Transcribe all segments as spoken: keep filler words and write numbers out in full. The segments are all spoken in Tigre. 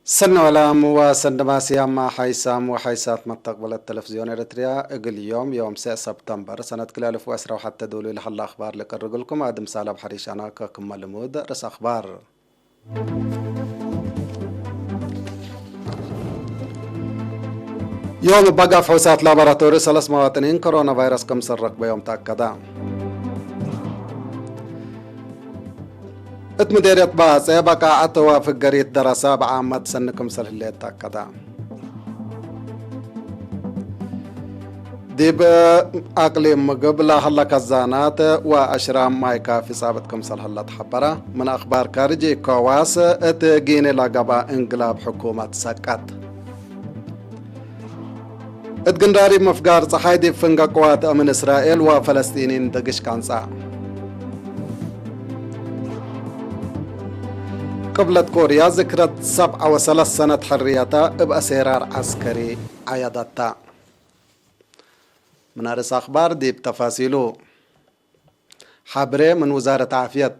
ሰኒ ወላም ወሰኒ ማስያማ ሓይሳም ወሓይሳት መተቅበለት ተለፍዝዮን ኤረትርያ፣ እግል ዮም፣ ዮም ሰዕ ሰብተምበር፣ ሰነት ክልኤ አልፍ ወዕስራ ወሐተ ዶሉ ለሀለ አኽባር ልቀርግልኩም አድም ሳላብ ሐሪሽ አናከ ክመ ልሙድ ርእስ አኽባር። ዮም እብ አጋፍ ሑሳት ላቦራቶሪ ሰለስ መዋጥኒን ኮሮና ቫይረስ ክምሰል ረክበዮም ተአከደ። እት ምዴርየት ባጼ በቃዐት ወፍገሪት ደረሰ እብ ዓመት ሰኒ ክምሰል ህሌት ተአከደ። ዲብ አቅሊም ምግብ ለሀለ ከዛናት ወአሽራም ማይ ካፊ ጻብጥ ክምሰል ሀለ ተሐበረ። ምን አኽባር ካርጅ ኢኮዋስ፣ እት ጊኒ ለገብአ እንግላብ ሕኩመት ሰቀት። እት ግንዳሪብ ምፍጋር ጸሓይ ዲብ ፍንገ ቅዋት አምን እስራኤል ወፈለስጢኒን ድግሽ ካንጻ። ቅብለት ኮርያ ዝክረት ሰብዐ ወሰለስ ሰነት ሕርየተ እብ አሴራር ዐስከሪ ዐየደተ። ምን አርእስ አኽባር ዲብ ተፋሲሉ። ሐብሬ ምን ውዛረት ዓፍየት።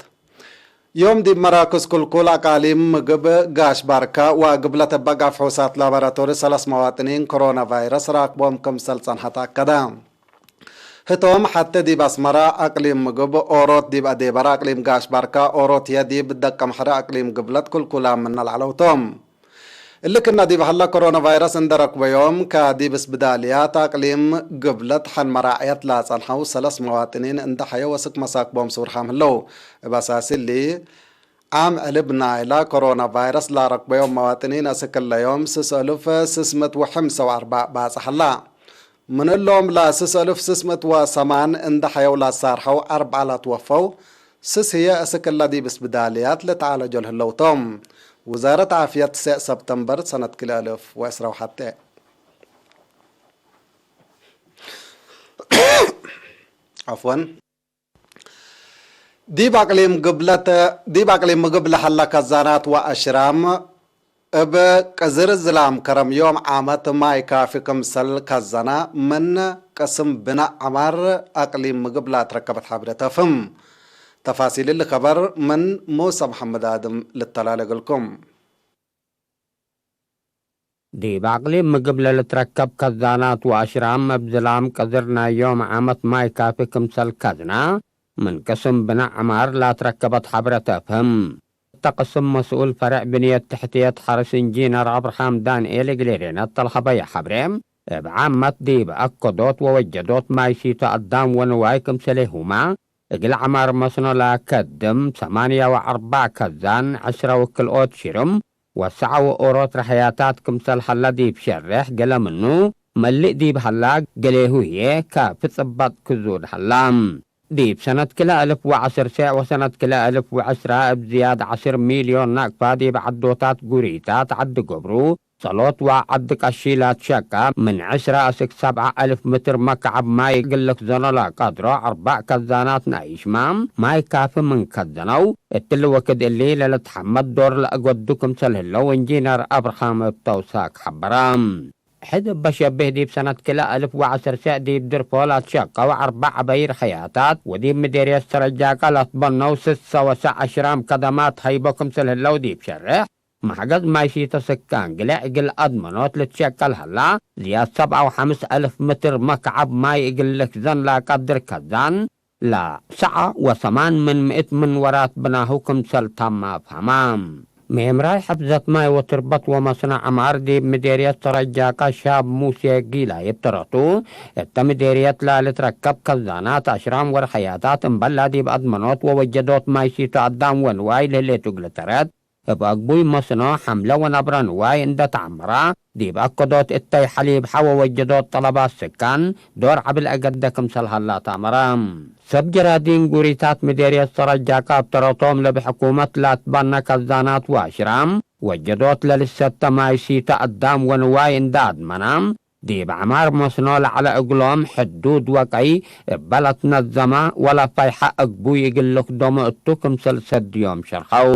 ዮም ዲብ መራክዝ ክልኩል አቃሊም ምግብ ጋሽ ባርካ ወግብለት እበ ጋፍ ሑሳት ላቦራቶሪ ሰለስ መዋጥኒን ኮሮና ቫይረስ ራክቦም ክምሰል ጸንሐ ተአከደ። ህቶም ሐቴ ዲብ አስመራ አቅሊም ምግብ ኦሮት ዲብ አዴበረ አቅሊም ጋሽ ባርካ ኦሮት ህዬ ዲብ ደቀምሐረ አቅሊም ግብለት ክልኩላ ምነ ለዐለው ቶም። እሊ ክእነ ዲብ ሀለ ኮሮና ቫይረስ እንደ ረክበዮም፣ ከዲብ እስብዳልያት አቅሊም ግብለት ሐን መራዕየት ለጸንሐው ሰለስ መዋጥኒን እንደ ሐየው አስክ መሳክቦም ስውርሓም ህለው። እብ አሳሲ እሊ፣ ዓም ዕልብ ናይላ ኮሮና ቫይረስ ለረክበዮም መዋጥኒን አስክ እለ ዮም ስስ እልፍ ስስ ምእት ወሐምሰ ወአርበዕ ባጽሕ ሀላ። ምን እሎም ለስስ እልፍ ስስ ምእት ወሰማን እንደ ሐየው ለሳርሐው አርበዕ ለትወፈው፣ ስስ ህዬ አስክ እለ ዲብ እስብዳልያት ልትዓለጆ ለህለው ቶም። ውዛረት ዓፍየት ሰዕ ሰብተምበር ሰነት ክልኤ አልፍ ወዕስራ ወሐቴ። ዐፍወን። ዲብ አቅሊም ግብለት፣ ዲብ አቅሊም ምግብ ለሀለ ከዛናት ወአሽራም እብ ቅዝር ዝላም ከረም ዮም ዓመት ማይ ካፊ ክምሰል ከዘነ ምን ቅስም ብናእ ዐማር አቅሊም ምግብ ለአትረከበት ሐብሬ ተፍህም። ተፋሲል እሊ ከበር ምን ሙሰ መሐመድ አድም ልተላሌ እግልኩም። ዲብ አቅሊም ምግብ ለልትረከብ ከዛናት ወአሽራም እብ ዝላም ቅዝር ናይ ዮም ዓመት ማይ ካፊ ክምሰል ከዝነ ምን ቅስም ብናእ ዐማር ለአትረከበት ሐብሬ ተፍህም። እተ ቅስም መስኡል ፈሬዕ ብንየት ተሕትየት ሐርስ እንጂነር አብርሃም ዳንኤል እግል ኤሬነት ተልሀበየ ሐብሬ፣ እብ ዓመት ዲብ አከዶት ወወጀዶት ማይ ሲቶ አዳም ወንዋይ ክምሰሌሁመ፣ እግል ዐማር መስኖ ለአከድም ሰማንያ ወአርበዕ ከዛን፣ ዐስረ ወክልኦት ሽርም ወሰዐ ወኦሮት ረሐያታት ክምሰል ሀለ ዲብ ሸሬሕ፣ ገሌ ምኑ መልእ ዲብ ሀላ፣ ገሌሁ ህዬ ካፊ ጽበጥ ክዙድ ሀላ። ዲብ ሰነት ክልኤ አልፍ ወዐስር ሴዕ ወሰነት ክልኤ አልፍ ወዐስራ እብ ዝያድ ዐስር ሚልዮን ናቅፋ ዲብ ዐዶታት ጉሪታት ዐዲ ገብሩ፣ ጸሎት ወዐዲ ቀሺ ላትሸቀ ምን ዐስራ አስክ ሰብዐ አልፍ ምትር መከዐብ ማይ እግል ልክዘኖ ለቀድሮ አርበዕ ከዛናት ናይ ሽማም ማይ ካፊ ምን ከዘነው፣ እትሊ ወክድ እሊ ለልትሐመድ ዶር ለአገዱ ክምሰል ህለው እንጂነር አብርሃም እብ ተውሳክ ሐበረ። ሕድ እበ ሸብህ ዲብ ሰነት ክልኤ አልፍ ወዐስር ሴዕ ዲብ ድርፎ ላትሸቀው አርበዕ ዐበይ ረሐያታት ወዲብ ምዴርየት ሰረጃቀ ለትበነው ስሰ ወሰዕ አሽራም ከደማት ሀይቦ ክምሰል ህለው ዲብ ሸሬሕ፣ መሕገዝ ማይ ሲቶ ስካን ግለ እግል አድመኖት ልትሸቀል ሀላ፣ ዝያድ ሰብዐ ወሐምስ አልፍ ምትር መከዐብ ማይ እግል ልክዘን ለቀድር ከዛን፣ ለሰዐ ወሰማን ምን ምእት ምን ወራት ብናሁ ክምሰል ታማ አፍሀማ። ሜምራይ ሐፍዘት ማይ ወትርበት ወመስኖ ዐማር ዲብ ምዴርየት ሰረጃቀ ሻብ ሙሴ ጊላይ እብ ተረቱ፣ እተ ምዴርየት ለልትረከብ ከዛናት፣ አሽራም ወረሐያታት እምበል ለዲብ አድመኖት ወወጀዶት ማይ ሲቶ አዳም ወንዋይ ለህሌቱ እግል ተረት፣ እብ አግቡይ መስኖ፣ ሐምለ ወነብረ ንዋይ እንደ ተዐመራ፣ ዲብ አከዶት እተይ ሐሊብ ሐ ወወጀዶት ጠለባት ስካን ዶር ዐቢ ለአገደ ክምሰል ሀላ ተአመረ። ሰብ ጀራዲን ጉሪታት ምዴርየት ሰረጃቀ እብ ተረቶም ለብ ሕኩመት ላትበነ ከዛናት ወአሽራም ወጀዶት ለልሰተ ማይ ሲተ አዳም ወንዋይ እንደ አድመና፣ ዲብ ዐማር መስኖ ለዐለ እግሎም ሕዱድ ወቀይ እበ ለትነዘመ ወለፋይሐ አግቡይ እግል ልክደሞ እቱ ክምሰል ሰድዮም ሸርሐው።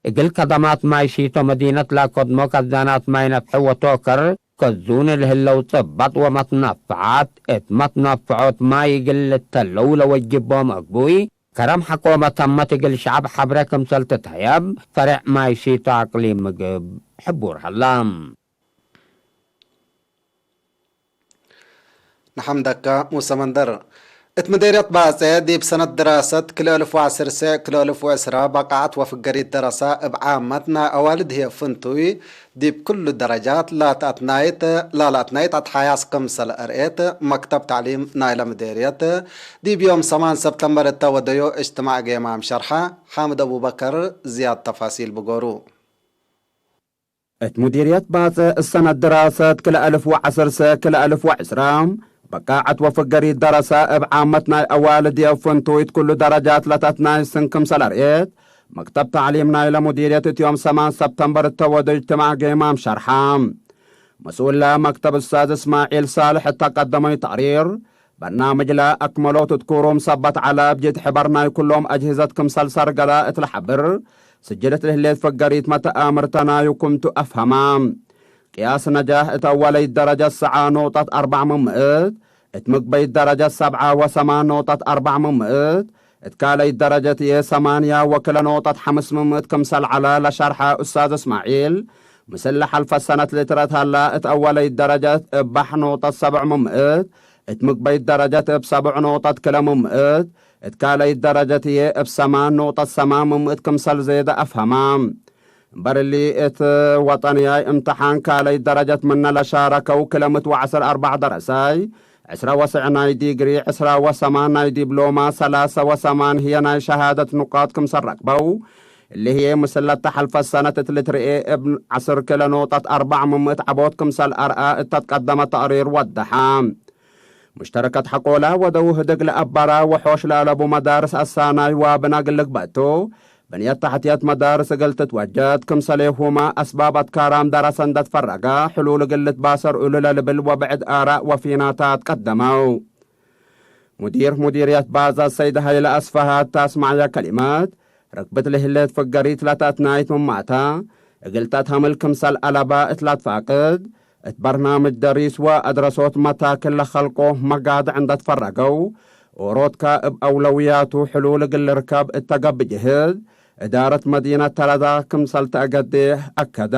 እግል ከደማት ማይ ሲቶ መዲነት ለአከድሞ ከዛናት ማይ ነፍሒ ወቶከር ከዙኒ ለህለው ጽበጥ ወመትነፍዓት፣ እት መትነፍዖት ማይ እግል ልተለው ለወጅቦም አግቡይ፣ ከረም ሐቆመ ተመት እግል ሸዐብ ሐብረ ክምሰል ትትሀየብ ፈሬዕ ማይ ሲቶ አቅሊም ምግብ ሕቡር ሀላ። ነሐምደከ ሙሰ መንደር። እት ምዴርየት ባጼ ዲብ ሰነት ድራሰት ክልኤ እልፍ ወዐስር ሰዕ ክልኤ እልፍ ወዕስራ በቃዐት ወፍገሪት ደረሰ እብ ዓመት ናይ አዋልድ ህዬ ፍንቱይ ዲብ ክሉ ደረጃት ላተአትናይት፣ ላለአትናይት አትሓያስ ክምሰል አርኤት መክተብ ተዕሊም ናይለ ምዴርየት ዲብ ዮም ሰማን ሰብተምበር እተ ወደዮ እጅትማዕ ጌማም ሸርሐ። ሓምድ አቡበከር ዝያድ ተፋሲል ብጎሩ። እት ሙዲርየት ባጽዕ እሰነት ድራሰት ክልኤ እልፍ ወዐስር ሰዕ ክልኤ እልፍ ወዕስራ በቃዐት ወፍገሪት ደረሰ እብ ዓመት ናይ አዋልድ የፍንቱይት ኩሉ ደረጃት ለተትናይ ስን ክምሰል አርኤት፣ መክተብ ተዕሊም ናይለ ሙዲርየት እት ዮም ሰማን ሰብተምበር እተ ወደዩ እጅትማዕ ጌማም ሸርሐ። መስኡለ መክተብ እስታዝ እስማዒል ሳልሕ እተ ቀደመዩ ተቅሪር፣ በርናምጅለ አክመሎት እት ኩሩም ሰበት ዐለ። እብ ጅድ ሕበር ናይ ኩሎም አጅህዘት ክምሰል ሰርገለ እት ለሐብር፣ ስጅል እት ለህሌት ፍገሪት መተአምርተ ናዩ ክምቱ አፍሀመ። ቅያስ ነጃህ እት አወለይት ደረጀት ሰዓ ኖቅጠት አርበዕ ምን ምእት፣ እት ምግበይት ደረጀት ሰብዓ ወሰማን ኖቅጠት አርበዕ ምን ምእት፣ እት ካለይት ደረጀት ህዬ ሰማንያ ወክለ ኖቅጠት ሐምስ ምን ምእት ክምሰል ዐለ ለሸርሐ ኡስታዝ እስማዒል፣ ምስል ለሐልፈት ሰነት ልትረት ሀላ እት አወለይት ደረጀት እብ ባሕ ኖቅጠት ሰብዕ ምን ምእት፣ እት ምግበይት ደረጀት እብ ሰብዕ ኖቅጠት ክለ ምን ምእት፣ እት ካለይት ደረጀት ህዬ እብ ሰማን ኖቅጠት ሰማን ምን ምእት ክምሰል ዜደ አፍሀመ። እምበር እሊ፣ እት ወጠንያይ እምተሓን ካለይት ደረጀት ምነ ለሻረከው ክለ ምእት ወዐስር አርበዕ ደረሳይ፣ ዕስረ ወሰዕ ናይ ዲግሪ፣ ዕስረ ወሰማን ናይ ዲብሎማ፣ ሰላሰ ወሰማን ህዬ ናይ ሸሃደት ኑቃጥ ክምሰል ረክበው፣ እሊ ህዬ ምስል ለተሐልፈት ሰነት እት ልትርኤ እብ ዐስር ክለ ኖቅጠት አርበዕ ምን ምእት ዐቦት ክምሰል አርአ እተ ትቀደመ ተቅሪር ወደሐ። ሙሽተረከት ሐቆለ ወደው ህድግ ለአበረ ወሖሽ ለአለቡ መዳርስ አሳናይ ወብነ እግል ልግበእ ቱ፣ ብንየት ተሕትየት መዳርስ እግል ትትወጀድ ክምሰሌሁመ አስባብ አትካራም ደረሰ እንደ ትፈረገ ሕሉል እግል ልትባሰር እሉ ለልብል ወብዕድ አራእ ወፊናታት ቀደመው። ሙዲር ሙዲርየት ባጽዕ ሰይድ ሀይለ አስፈሃት ታስማዕየ ከሊመት፣ ርክብት ለህሌት ፍገሪት ለተአትናይት ምማተ፣ እግል ተትሀምል ክምሰል አለበ እት ለትፋቅድ፣ እት በርናምጅ ደሪስ ወአድረሶት መታክል ለከልቆ መጋድዕ እንደ ትፈረገው፣ ኦሮትከ እብ አውለውያቱ ሕሉል እግል ልርከብ እተ ገብእ ጅህድ፣ እዳረት መዲነት ተለዛ ክምሰል ተአገዴ አከደ።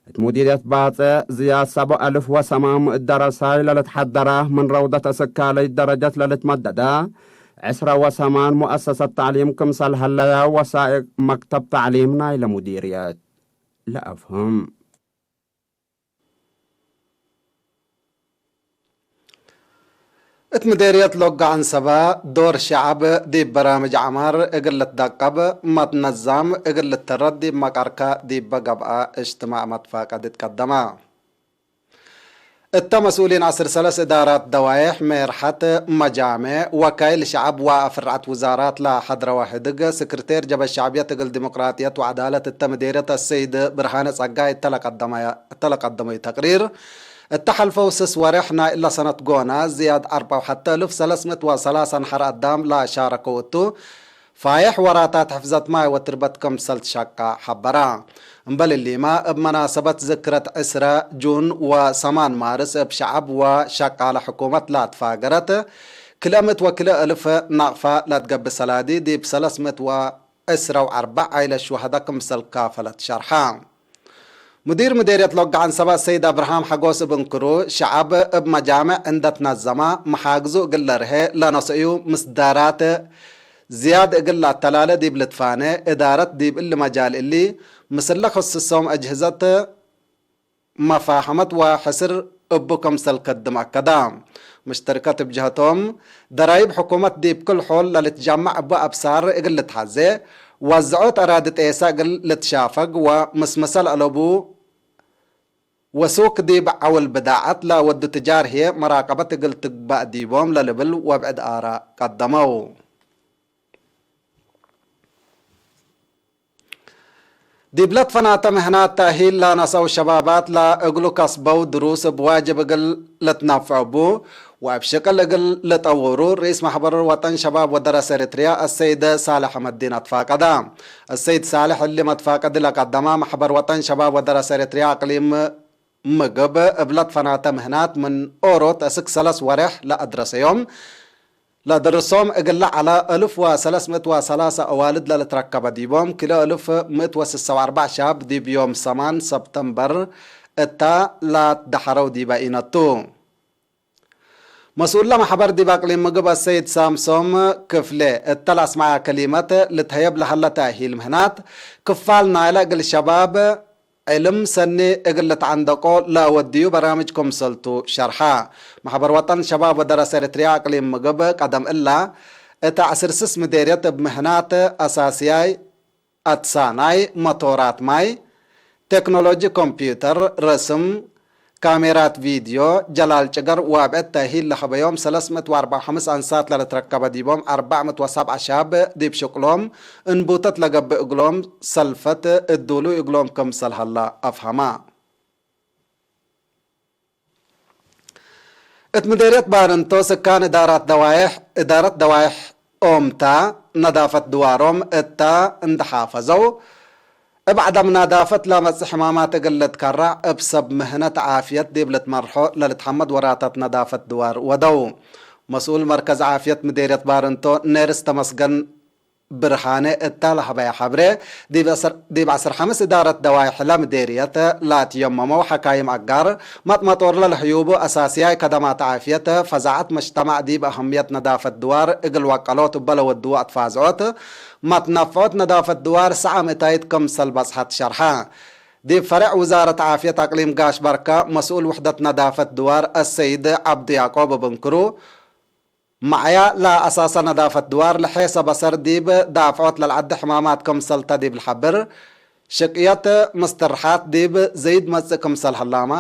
እት ሙዲርየት ባጽዕ ዝያድ ሰብዕ አልፍ ወሰማን ምእት ደረሳይ ለልትሐደረ ምን ረውደት እስካለይት ደረጀት ለልትመደደ ዕስረ ወሰማን ሙአሰሰት ተዕሊም ክምሰል ሀለያ ወሳይቅ መክተብ ተዕሊም ናይለ ሙዲርየት ለአፍህም። እት ምዴርየት ሎጋ ዐንሰበ፣ ዶር ሸዐብ ዲብ በራምጅ ዐማር እግል ልትደቀብ፣ መትነዛም እግል ልትተረድ ዲብ መቃርከ ዲበ ገብአ እጅትማዕ መትፋቀድ ትቀደመ። እተ መስኡሊን ዐስር ሰለስ እዳራት ደዋዬሕ፣ ሜርሐት፣ መጃሜዕ፣ ወካይል ሸዐብ ወአፍርዐት ውዛራት ለሐድረወ ህድግ፣ ስክርቴር ጀበ ሸዕብየት እግል ዲሞቅራጥየት ወዐዳለት እተ ምዴርየት አሰይድ ብርሃነ ጸጋይ እተ ለቀደመየ፣ እተ ለቀደመዩ ተቅሪር፣ እተ ሐልፈው ስስ ወሬሕ ናይ እለ ሰነት ጎነ፣ ዝያድ አርበዕ ወሐተ እልፍ ሰለስ ምእት ወሰላሰ ነሐር አዳም ለሻረከው እቱ፣ ፋዬሕ ወራታት ሕፍዘት ማይ ወትርበት ክምሰል ትሸቀ ሐበረ። እምበል እሊመ፣ እብ መናሰበት ዝክረት ዕስረ ጁን ወሰማን ማርስ እብ ሸዐብ ወሸቃለ ሕኩመት ለአትፋገረት፣ ክልኤ ምእት ወክልኤ እልፍ ናቅፋ ለትገብእ ሰላዲ ዲብ ሰለስ ምእት ወ ዕስረ ወአርበዕ ዓይለት ሹሀደ ክምሰል ካፈለት ሸርሐ። ሙዲር ምዴርየት ሎጋ ዐንሰበ ሰይድ አብርሃም ሐጎስ እብ እንክሩ፣ ሸዐብ እብ መጃምዕ እንደ ትነዘመ፣ መሓግዙ እግል ለርሄ ለነሰእዩ ምስዳራት ዝያድ እግል ለአተላለ ዲብ ልትፋኔ፣ እዳረት ዲብ እሊ መጃል እሊ ምስለ ክስሶም አጅህዘት መፋሀመት ወሕስር እቡ ክምሰል ከድም አከደ። ሙሽተርከት እብ ጀህቶም፣ ደራይብ ሕኩመት ዲብ ክል ሖል ለልትጀመዕ እቡ አብሳር እግል ልትሐዜ፣ ወዝዖት አራዲ ጤሰ እግል ልትሻፈግ ወምስምሰል አለቡ ወሱክ ዲብ ዐውል ብዳዐት ለወዱ ትጃር ህዬ መራቀበት እግል ትግበእ ዲቦም ለልብል ወብዕድ አራእ ቀደመው። ዲብ ለትፈናተ ምህናት ተእሂል ለነሰው ሸባባት ለእግሉ ከስበው ድሩስ እብ ዋጅብ እግል ልትነፍዑ እቡ ወእብ ሽቅል እግል ልጠውሩ ርኢስ መሕበር ወጠን ሸባብ ወደረሰ ኤሪትርያ አሰይድ ሳልሕ አሕመድዲን አትፋቀደ። አሰይድ ሳልሕ እሊ መትፋቀዲ ለቀደመ መሕበር ወጠን ሸባብ ወደረሰ ኤሪትርያ አቅሊም ምግብ እብ ለትፈናተ ምህናት ምን ኦሮት እስክ ሰለስ ወሬሕ ለአድረሰዮም ለደርሶም እግል ለዐለ እልፍ ወሰለስ ምእት ወሰላሰ አዋልድ ለልትረከበ ዲቦም፣ ክልኤ እልፍ ምእት ወስሳ ወአርበዕ ሻብ ዲብ ዮም ሰማን ሰብተምበር እተ ላትደሐረው ዲበ ኢነቱ። መስኡል ለመሕበር ዲብ አቅሊም ምግብ አሰይድ ሳምሶም ክፍሌ እተ ለአስመዐ ከሊመት፣ ልትሀየብ ለሀለ ተእሂል ምህናት ክፋል ናይለ እግል ሸባብ ዕልም ሰኒ እግል ልትዐንደቆ ለአወድዩ በራምጅ ክምሰልቱ ሸርሐ። መሕበር ወጠን ሸባብ ወደረሰ ኤረትርያ አቅሊም ምግብ ቀደም እለ እት ዐስር ስስ ምዴርየት እብ ምህናት አሳስያይ አትሳናይ፣ መቶራት ማይ፣ ቴክኖሎጂ ኮምፒዩተር፣ ረስም፣ ካሜራት ቪድዮ፣ ጀላል ጭገር ወአብዕድ ተእሂል ለሀበዮም ሰለስ ምእት ወአርበዕ ወሐምስ አንሳት ለልትረከበ ዲቦም አርበዕ ምእት ወሰብዐ ሻብ ዲብ ሽቅሎም እንቡተት ለገብእ እግሎም ሰልፈት እዱሉይ እግሎም ክምሰል ሀላ አፍሀማ። እት ምዴርየት ባርንቶ ስካን እዳራት ደዋይሕ፣ እዳረት ደዋይሕ ኦምታ ነዳፈት ድዋሮም እታ እንደ ሓፈዘው፣ እብ ዐደም ናዳፈት ለመጽእ ሕማማት እግል ልትከራዕ እብ ሰብ ምህነት ዓፍየት ዲብ ልትመርሖ ለልትሐመድ ወራታት ነዳፈት ድዋር ወደው። መስኡል መርከዝ ዓፍየት ምዴርየት ባርንቶ ኔርስ ተመስገን ብርሃነ እተ ለሀበየ ሐብሬ፣ ዲብ ዐስር፣ ዲብ ዐስር ሐምስ እዳረት ደዋይሕ ለምዴርየት ላትየመመው ሐካይም አጋር፣ መጥመጦርለ ለህዩቡ አሳስያይ ከደማት ዓፍየት፣ ፈዛዐት መጅተማዕ ዲብ አህምየት ነዳፈት ድዋር እግል ወቀሎት እበ ለወድዉ አትፋዝዖት፣ መትነፍዖት ነዳፈት ድዋር ሰዓም እታይት ክምሰል በጽሐት ሸርሐ። ዲብ ፈሬዕ ውዛረት ዓፍየት አቅሊም ጋሽ በርከ መስኡል ውሕደት ነዳፈት ድዋር አሰይድ ዐብዱ ያቆብ እብ እንክሩ፣ መዕያ ለአሳሰ ነዳፈት ድዋር ለሔሰ በሰር ዲብ ዳፍዖት ለልዐዲ ሕማማት ክምሰልተ ዲብ ለሐብር፣ ሽቅየት ምስትርሓት ዲብ ዘይድ መጽእ ክምሰል ሀላመ፣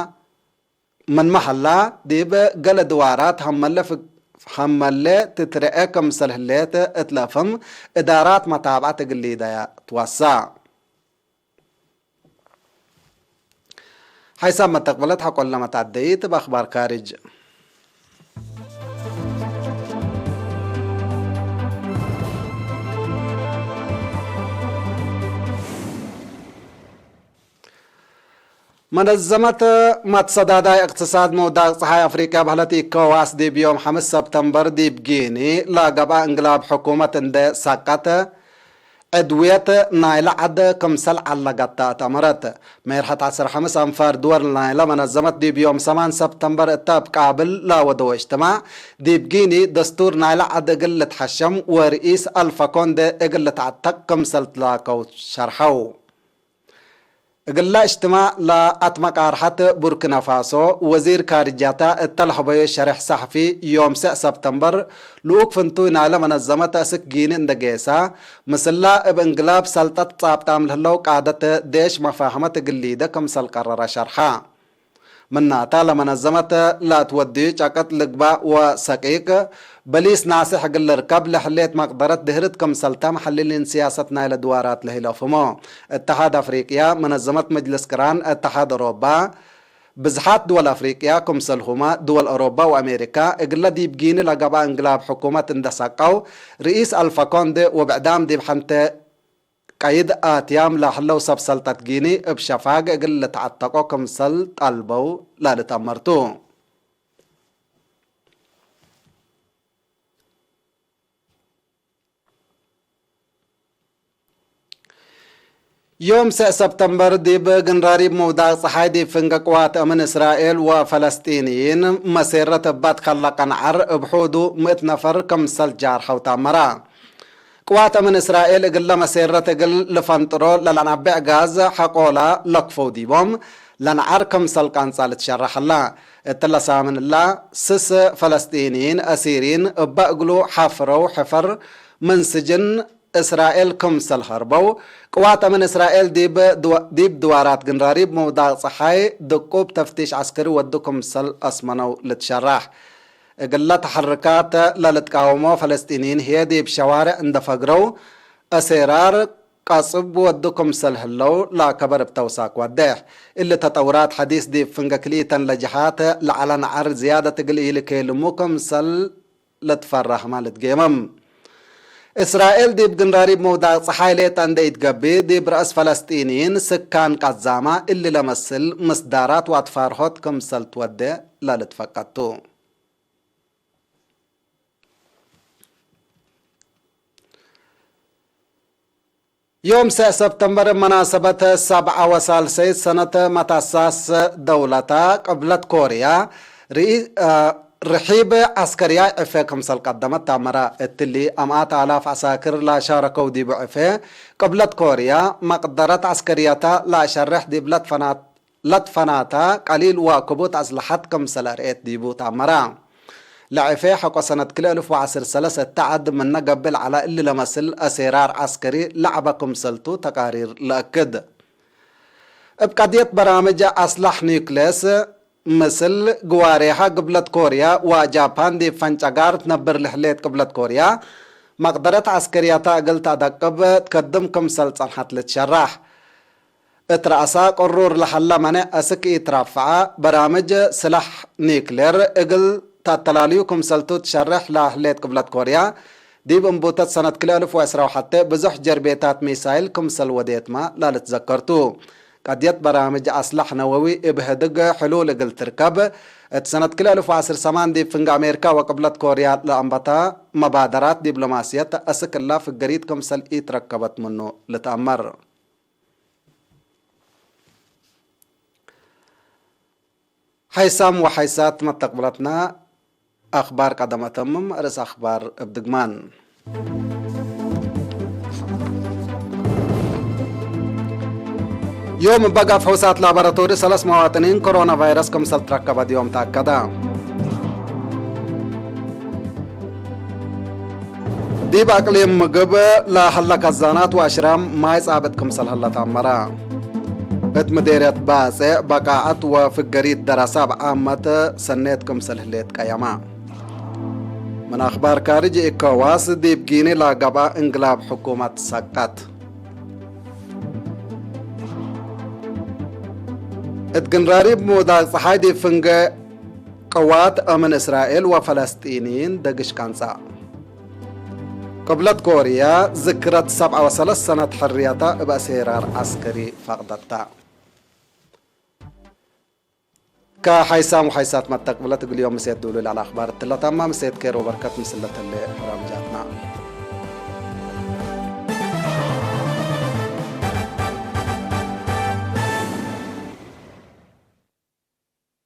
ምንመ ሀላ፣ ዲብ ገሌ ድዋራት ሀመለ ፍግ-፣ ሀመለ ትትረኤ ክምሰል ህሌት እት ለአፍህም፣ እዳራት መታብዐት እግል ሊደያ ትወሰ። ሓይሳብ መተቅበለት ሐቆለ መትዐደይት እብ አክባር ካርጅ። መነዘመት መትሰዳዳይ እቅትሳድ መውዳቅ ጸሓይ አፍሪቅያ በህለት ኢኮዋስ ዲብ ዮም ሐምስ ሰብተምበር ዲብ ጊኒ ለገብአ እንግላብ ሕኩመት እንዴ ሰቀተ፣ ዕድውየት ናይለ ዐድ ክምሰል ዐለገት ተአተመረት። ሜርሐት ዐስር ሐምስ አንፋር ድወል ናይለ መነዘመት ዲብ ዮም ሰማን ሰብተምበር እተ እብ ቃብል ለወደወ እጅትማዕ፣ ዲብ ጊኒ ደስቱር ናይለ ዐድ እግል ልትሐሸም ወርኢስ አልፋ ኮንዴ እግል ልትዐተቅ ክምሰል ትላከው ሸርሐው። እግለ እጅትማዕ ለአትመቃርሐት ቡርኪናፋሶ ወዚር ካርጅያታ እተ ለሀበዮ ሸሬሕ ሰሕፊ፣ ዮም ሰዕ ሰብተምበር፣ ልኡክ ፍንቱይ ናይለ መነዘመት አስክ ጊኒ እንደ ጌሰ፣ ምስላ እብ እንግላብ ሰልጠት ጻብጣም ለህለው ቃደት ዴሽ መፋህመት እግል ሊደ ክምሰል ቀረረ ሸርሐ። ምናተ ለመነዘመት ለአትወድዩ ጨቀጥ ልግባእ ወሰቂቅ በሊስ ናስሕ እግል ልርከብ ለህሌት መቅደረት ድህርት ክምሰልተ መሐልሊን ስያሰት ናይለ ድዋራት ለህለፍሞ። እተሓድ አፍሪቅያ፣ መነዘመት መጅልስ ቅራን፣ እተሓድ ኦሮባ፣ ብዝሓት ድወል አፍሪቅያ ክምሰልሁመ ድወል ኦሮባ ወአሜሪካ እግለ ዲብ ጊኒ ለገብአ እንግላብ ሕኩመት እንደ ሰቀው፣ ርኢስ አልፋ ኮንዴ ወብዕዳም ዲብ ሐንቴ ቀይድ አትያም ለህለው ሰብ ሰልጠት ጊኒ እብ ሸፋግ እግል ልትዐተቆ ክምሰል ጠልበው ለልትአመርቱ። ዮም ሰዕ ሰብተምበር ዲብ ግንራሪብ መውዳቅ ጸሓይ ዲብ ፍንገ ቅዋት አምን እስራኤል ወፈለስጢንይን መሴረት እባት ከለቀ ነዐር እብ ሑዱ ምእት ነፈር ክምሰል ጃርሐው ተአመረ። ቅዋት አምን እስራኤል እግለ መሴረት እግል ልፈንጥሮ ለለነቤዕ ጋዝ ሐቆላ ለክፈው ዲቦም፣ ለነዓር ክምሰል ቃንጻ ልትሸረሕ ሀላ። እትለ ሳምን እላ፣ ስስ ፈለስጢንይን አሲሪን እበ እግሉ ሐፍረው ሕፈር ምን ስጅን እስራኤል ክምሰል ሀርበው፣ ቅዋት አምን እስራኤል ዲብ ድዋ-፣ ዲብ ድዋራት ግንራሪብ መውዳቅ ጸሓይ ድቁብ ተፍቲሽ ዐስከሪ ወዱ ክምሰል አስመነው ልትሸራሕ። እግለ ተሐርካት ለልትቃወሞ ፈለስጢንይን ህዬ ዲብ ሸዋርዕ እንደ ፈግረው፣ አሴራር ቀጽብ ወዱ ክምሰል ህለው ለከበር እብ ተውሳክ ወዴሕ። እሊ ተጠውራት ሐዲስ ዲብ ፍንገ ክልኢተን ለጀሃት ለዐለ ነዐር ዝያደት እግል ኢልኬልሙ ክምሰል ልትፈረህመ ልትጌመም። እስራኤል ዲብ ግንራሪብ መውዳቅ ጸሓይ ሌጠ እንደ ኢትገብእ፣ ዲብ ረአስ ፈለስጢንይን ስካን ቀዛመ እሊ ለመስል ምስዳራት ወአትፋርሆት ክምሰል ትወዴ ለልትፈቀድ ቱ። ዮም ሰዕ ሰብተምበር፣ መናሰበት ሰብዓ ወሳልሰይት ሰነት መታሳስ ደውለታ ቅብለት ኮርያ፣ ርኢ-፣ አ፣ ርሒብ ዐስከርያይ ዕፌ ክምሰል ቀደመት ተአመረ። እትሊ፣ አምኣት አላፍ ዐሳክር ለአሻረከው ዲቡ ዕፌ፣ ቅብለት ኮርያ፣ መቅደረት ዐስከርየተ ለአሸርሕ ዲብ ለትፈናት-፣ ለትፈናተ ቀሊል ወክቡት አስለሐት ክምሰል አርኤት ዲቡ ተአመረ። ለዕፌ ሐቆ ሰነት ክልኤ አልፍ ወዐስር ሰለሰ እተ ዐድ ምነ ገብእ ለዐለ እሊ ለመስል አሴራር ዐስከሪ ለዐበ ክምሰልቱ ተቃሪር ለአክድ። እብ ቀድየት በራምጅ አስላሕ ኒውክሌስ ምስል ግዋሬሃ ግብለት ኮርያ ወጃፓን ዲብ ፈንጨጋር ትነብር ለህሌት ቅብለት ኮርያ፣ መቅደረት ዐስከርያታ እግል ተአደቅብ ትከድም ክምሰል ጸንሐት ልትሸራሕ። እት ረአሳ ቅሩር ለሀለ መኔዕ አስክ ኢትራፈዐ፣ በራምጅ ስላሕ ኒክሌር እግል ተአተላልዩ ክምሰልቱ ትሸሬሕ ለህሌት ቅብለት ኮርያ፣ ዲብ እንቡተት ሰነት ክልኤ አልፍ ወዕስራ ወሐቴ ብዙሕ ጀርቤታት ሚሳይል ክምሰል ወዴትመ ለልትዘከር ቱ። ቀድየት በራምጅ አስላሕ ነወዊ እብ ህድግ ሕሉል እግል ትርከብ፣ እት ሰነት ክልኤ አልፍ ወዐስር ሰማን ዲብ ፍንግ አሜሪካ ወቅብለት ኮርያ ለአንበተ መባደራት ዲብሎማስየት አስክ እላ ፍገሪት ክምሰል ኢትረከበት ምኑ ልትአመር። ሐይሳም ወሐይሳት መተቅብለትና አኽባር ቀደም አተምም። ርእስ አኽባር እብ ድግማን። ዮም እበ ጋፍ ሕውሳት ላቦራቶሪ ሰለስ መዋጥኒን ኮሮና ቫይረስ ክምሰል ትረከበት ዮም ተአከደ። ዲብ አቅሊም ምግብ ለሀለ ከዛናት ወአሽራም ማይ ጻብጥ ክምሰል ሀለ ተአመረ። እት ምዴርየት ባጼዕ በቃዐት ወፍገሪት ደረሰ እብ ዓመት ሰኔት ክምሰል ህሌት ቀየመ። ምን አኽባር ካርጅ፣ ኢኮዋስ ዲብ ጊኒ ለገብአ እንግላብ ሕኩመት ሰቀት። እት ግንራሪብ ምውዳቅ ጸሓይ ዲብ ፍንጌ ቅዋት አምን እስራኤል ወፈለስጢንይን ደግሽ ቀንጸ። ቅብለት ኮርያ ዝክረት ሰብዓ ወሰለስ ሰነት ሕርየታ እብ አሴራር ዐስከሪ ፈቅደታ። ከሐይሳም ወሐይሳት መተቅብለት እግል ዮም ምሴት ዱሉል አልአኽባር እትለ ተማ ምሴት ኬር ወበርከት ምስለ ተሌ ሕራምጃትና።